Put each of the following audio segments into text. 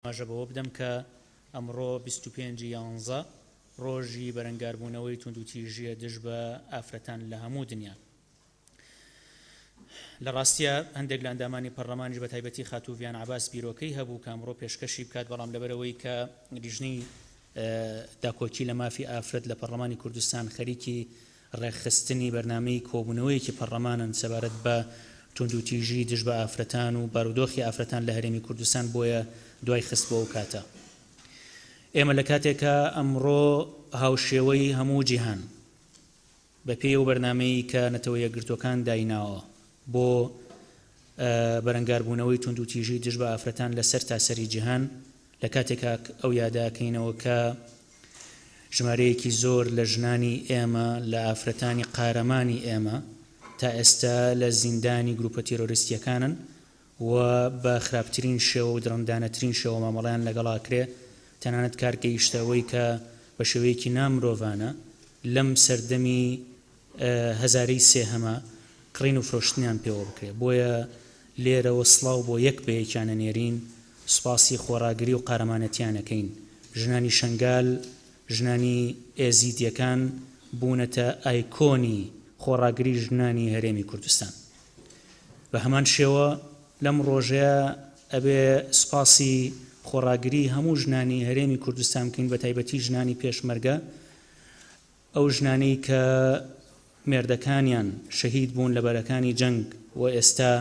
ئاماژە بەوە بدەم کە ئەمڕۆ 25 ی یانزە ڕۆژی بەرەنگاربوونەوەی توندوتیژییە دژ بە ئافرەتان لە هەموو دنیا. لە ڕاستیا هەندێک لە ئەندامانی پەڕلەمانیش بە تایبەتی خاتوو ڤیان عەباس بیرۆکەی هەبوو کە ئەمڕۆ پێشکەشی بکات بەڵام لەبەرئەوەی کە لیژنەی داکۆکی لە مافی ئافرەت لە پەڕلەمانی کوردستان خەریکی ڕێکخستنی بەرنامەی کۆبوونەوەیەکی پەڕلەمانن سەبارەت بە توندوتیژی دژ بە ئافرەتان و بارودۆخی ئافرەتان لە هەرێمی کوردستان بۆیە دوای خست بۆ ئەو کاتە. ئێمە لە کاتێکا ئەمڕۆ هاوشێوەی هەموو جیهان بە پێی ئەو بەرنامەی کە نەتەوە یەکگرتووەکان دایناوە بۆ بەرەنگاربوونەوەی توندوتیژی دژ بە ئافرەتان لە سەرتاسەری جیهان لە کاتێکا ئەو یادە ئەکەینەوە کە ژمارەیەکی زۆر لە ژنانی ئێمە، لە ئافرەتانی قارەمانی ئێمە تا ئێستا لە زیندانی گروپە تیرۆریستییەکانن و بە خراپترین شێوە و دڕندانەترین شێوە مامەڵەیان لەگەڵا کرێ، تەنانەت کار گەیشتە ئەوەی کە بە شێوەیەکی نامرۆڤانە لەم سەردەمی هەزارەی سێهەمە کڕین و فرۆشتنیان پێوە بکرێ. بۆیە لێرەوە سڵاو بۆ یەک بە یەکیان ئەنێرین، سوپاسی خۆڕاگری و قارەمانەتیان ئەکەین. ژنانی شەنگال، ژنانی ئێزیدیەکان بوونەتە ئایکۆنی خۆڕاگری ژنانی هەرێمی کوردستان. بە هەمان شێوە لەم ڕۆژەیا ئەبێ سوپاسی خۆڕاگری هەموو ژنانی هەرێمی کوردستان بکەین بە تایبەتی ژنانی پێشمەرگە، ئەو ژنانەی کە مێردەکانیان شەهید بوون لە بەرەکانی جەنگ و ئێستا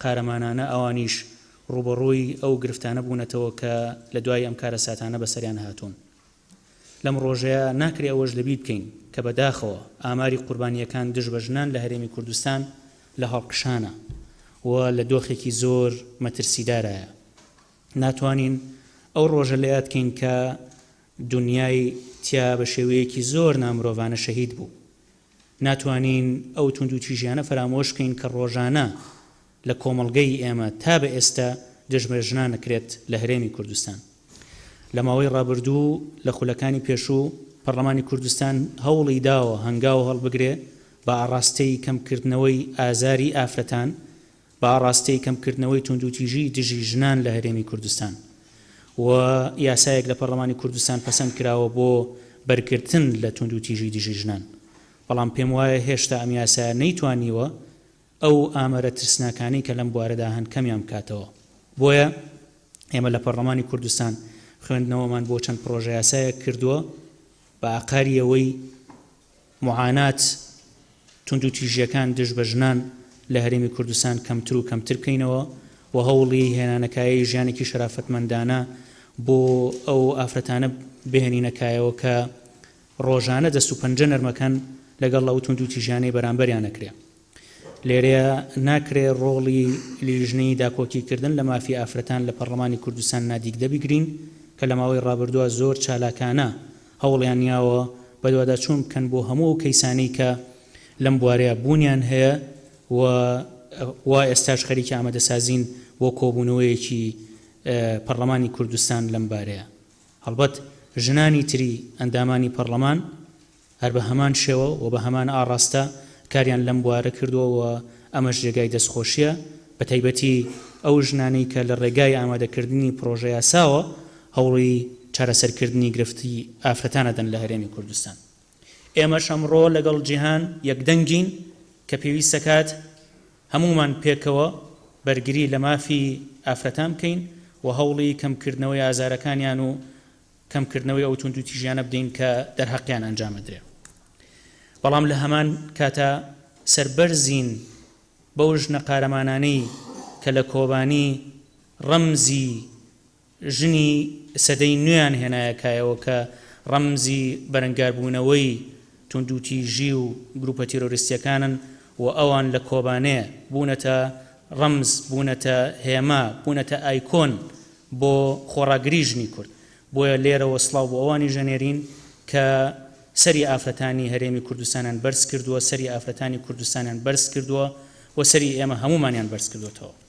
قارەمانانە ئەوانیش ڕووبەڕووی ئەو گرفتانە بوونەتەوە کە لە دوای ئەم کارەساتانە بەسەریان هاتوون. لەم ڕۆژەیا ناکرێ ئەوەش لەبیر بکەین کە بەداخەوە ئاماری قوربانییەکان دژ بە ژنان لە هەرێمی کوردستان لە هەڵکشانە و لە دۆخێکی زۆر مەترسیدارایە. ناتوانین ئەو ڕۆژە لەیاد کەین کە دونیای تیا بە شێوەیەکی زۆر نامرۆڤانە شەهید بوو. ناتوانین ئەو توندوتیژیانە فەرامۆش بکەین کە ڕۆژانە لە کۆمەڵگەی ئێمە تا بە ئێستا دژ بە ژنان ئەکرێت لە هەرێمی کوردستان. لە ماوەی ڕابردوو لە خولەکانی پێشوو پەڕلەمانی کوردستان هەوڵی داوە هەنگاو هەڵبگرێ بە ئاڕاستەی کەمکردنەوەی ئازاری ئافرەتان بە ئاڕاستەی کەمکردنەوەی توندوتیژیی دژی ژنان لە هەرێمی کوردستان و یاسایەک لە پەڕلەمانی کوردستان پەسەند کراوە بۆ بەرگرتن لە توندوتیژی دژی ژنان، بەڵام پێموایە هێشتا ئەم یاسایە نەیتوانیوە ئەو ئامارە ترسناکانەی کە لەم بوارەدا هەن کەمیان بکاتەوە. بۆیە ئێمە لە پەڕلەمانی کوردستان خوێندنەوەمان بۆ چەند پڕۆژەیاسایەک کردووە بە ئاقاری ئەوەی موعانات توندوتیژییەکان دژ بە ژنان لە هەرێمی کوردستان کەمتر و کەمتر بکەینەوە و هەوڵی هێنانەکایەی ژیانێکی شەرافەتمەندانە بۆ ئەو ئافرەتانە بهێنینە کایەوە کە ڕۆژانە دەست و پەنجە نەرمەکەن لەگەڵ ئەو توندوتیژیانەی بەرامبەریان ئەکرێ. لێرەیا ناکرێ ڕۆڵی لیژنەی داکۆکیکردن لە مافی ئافرەتان لە پەڕلەمانی کوردستان نادیدە بگرین کە لە ماوەی ڕابردووە زۆر چالاکانە هەوڵیان یاوە بەدواداچوون بکەن بۆ هەموو ئەو کەیسانەی کە لەم بوارەیا بوونیان هەیە و وا ئێستاش خەریکی ئامادەسازین بۆ کۆبوونەوەیەکی پەڕلەمانی کوردستان لەم بارەیە. هەڵبەت ژنانی تری ئەندامانی پەڕلەمان هەر بە هەمان شێوە و بە هەمان ئاڕاستە کاریان لەم بوارە کردووە و ئەمەش جێگای دەستخۆشییە، بە تایبەتی ئەو ژنانەی کە لە ڕێگای ئامادەکردنی پڕۆژەیاساوە هەوڵی چارەسەرکردنی گرفتی ئافرەتان ئەدەن لە هەرێمی کوردستان. ئێمەش ئەمڕۆ لەگەڵ جیهان یەکدەنگین کە پێویستەکات هەموومان پێکەوە بەرگری لە مافی ئافرەتان بکەین و هەوڵی کەمکردنەوەی ئازارەکانیان و کەمکردنەوەی ئەو توندوتیژیانە بدەین کە دەرهەقیان ئەنجام ئەدرێ. بەڵام لە هەمان کاتا سەربەرزین بەو ژنە قارەمانانەی کە لە کۆبانی ڕەمزی ژنی سەدەی نوێیان هێنایە کایەوە کە ڕەمزی بەرەنگاربوونەوەی توندوتیژی و گروپە تیرۆریستیەکانن و ئەوان لە کۆبانێ بوونەتە ڕەمز، بوونەتە هێما، بوونەتە ئایکۆن بۆ خۆڕاگری ژنی کورد، بۆیە لێرەوە سڵاو بۆ ئەوانیش ئەنێرین کە سەری ئافرەتانی هەرێمی کوردستانیان بەرز کردووە، سەری ئافرەتانی کوردستانیان بەرز کردووە و سەری ئێمە هەموومانیان بەرز کردووەتەوە.